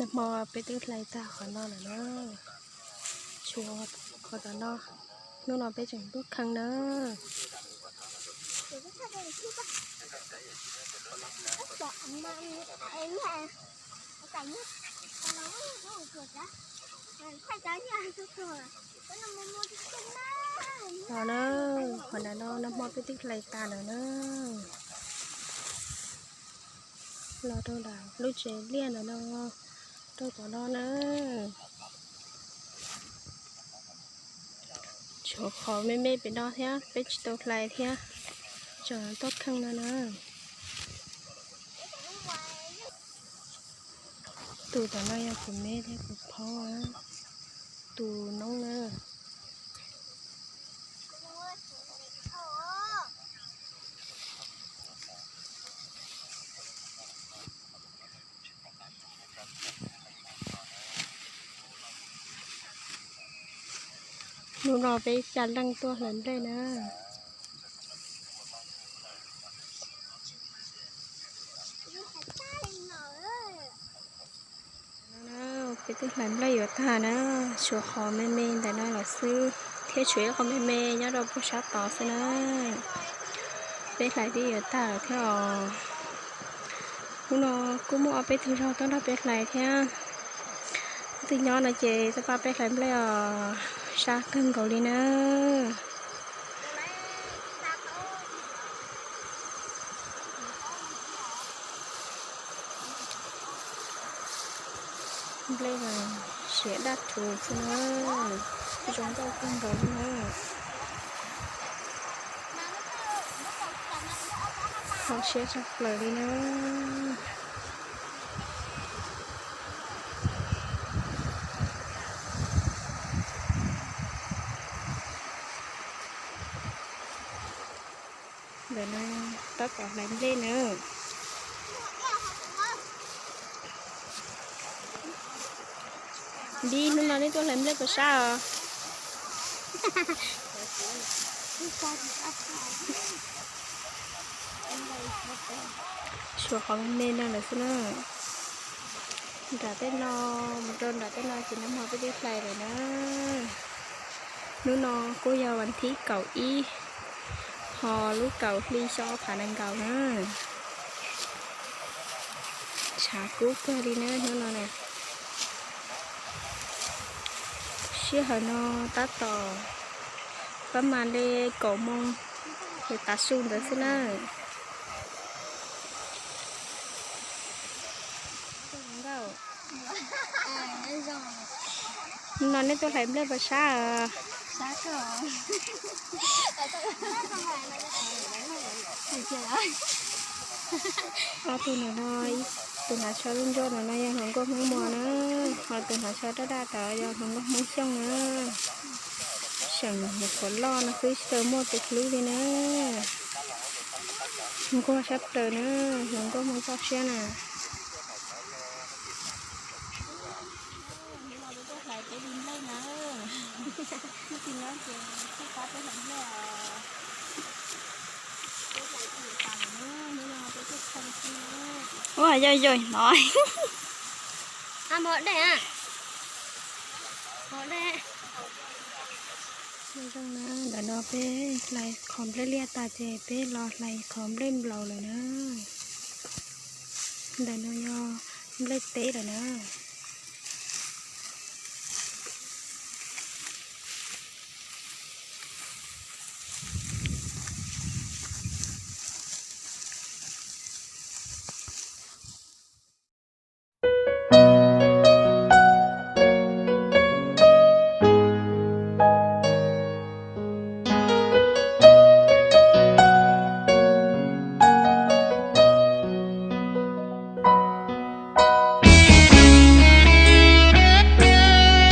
Nag hmo peb twb hlais tag qhov no lawm na. Tshuav qhov tom no, hnub no peb tseem tuaj kheej na. Los na, qhov ntawm no nag hmo peb twb hlais tas lawm na. Los rau nram lub tsev liaj ntawm no, rau tom no na. Tshuav qhov me me pem no thiab, peb tsis tau hlais thiab, tseem tuaj kheej no na. Tus tom no yog kuv me thiab kuv phob, tus noob na. Hnub no peb caj leej tuaj hlais nplej na. Peb twb hlais nplej yuav tag na, tshuav qhov me me ntawm no lawm xwb, thiab tshuav ib qho me me nyob rau puag sab tod xwb na. Peb hlais twb yuav tag lawm thiab os. Hnub no kuj muaj ob peb tug zog tuaj nrog peb hlais thiab. Leej twg nyob no ces tuaj pab peb hlais nplej os, sab kawg nkaus li na. Nplej mas siav daj rhuv xwb na, zoo nkauj kawg nkaus li na. Kho siab tshaj plaws li na. Ntawm no tab tom hlais nplej na. Npib, hnub no nej tuaj hlais nplej puas sab os? Tshuav qhov me me no lawm xwb na. Nram tej no, mus rau nram tej no ces nag hmo peb twb hlais lawm na. Hnub no kuj yog vas thib kaum ib, ho lub kaum hli xyoo ob phav nees nkaum na. Tshav kub kawg li na hnub no na. Sij hawm no tab tom pab mas li kaum moo, ces tav su ntawd xwb na. No nej tuaj hlais nplej puas sab? Ob tug no, tus hnav tsho lub ntsuab no no yog hluas nkauj Hmoob Muas na, ho tus hnav tsho daj daj tod yog hluas nkauj Hmoob Xyooj na. Seem nyuam qhuav loj no xwb tsis tau muaj tus hlub li na. Nquag sab plaws na, hluas nkauj Hmoob toj siab na. Ua yog yog no. Ntawm no peb hlais qhov nplej liaj tas ces peb los hlais qhov nplej nplaum lawm na. Ntawm no yog nplej teb lawm na.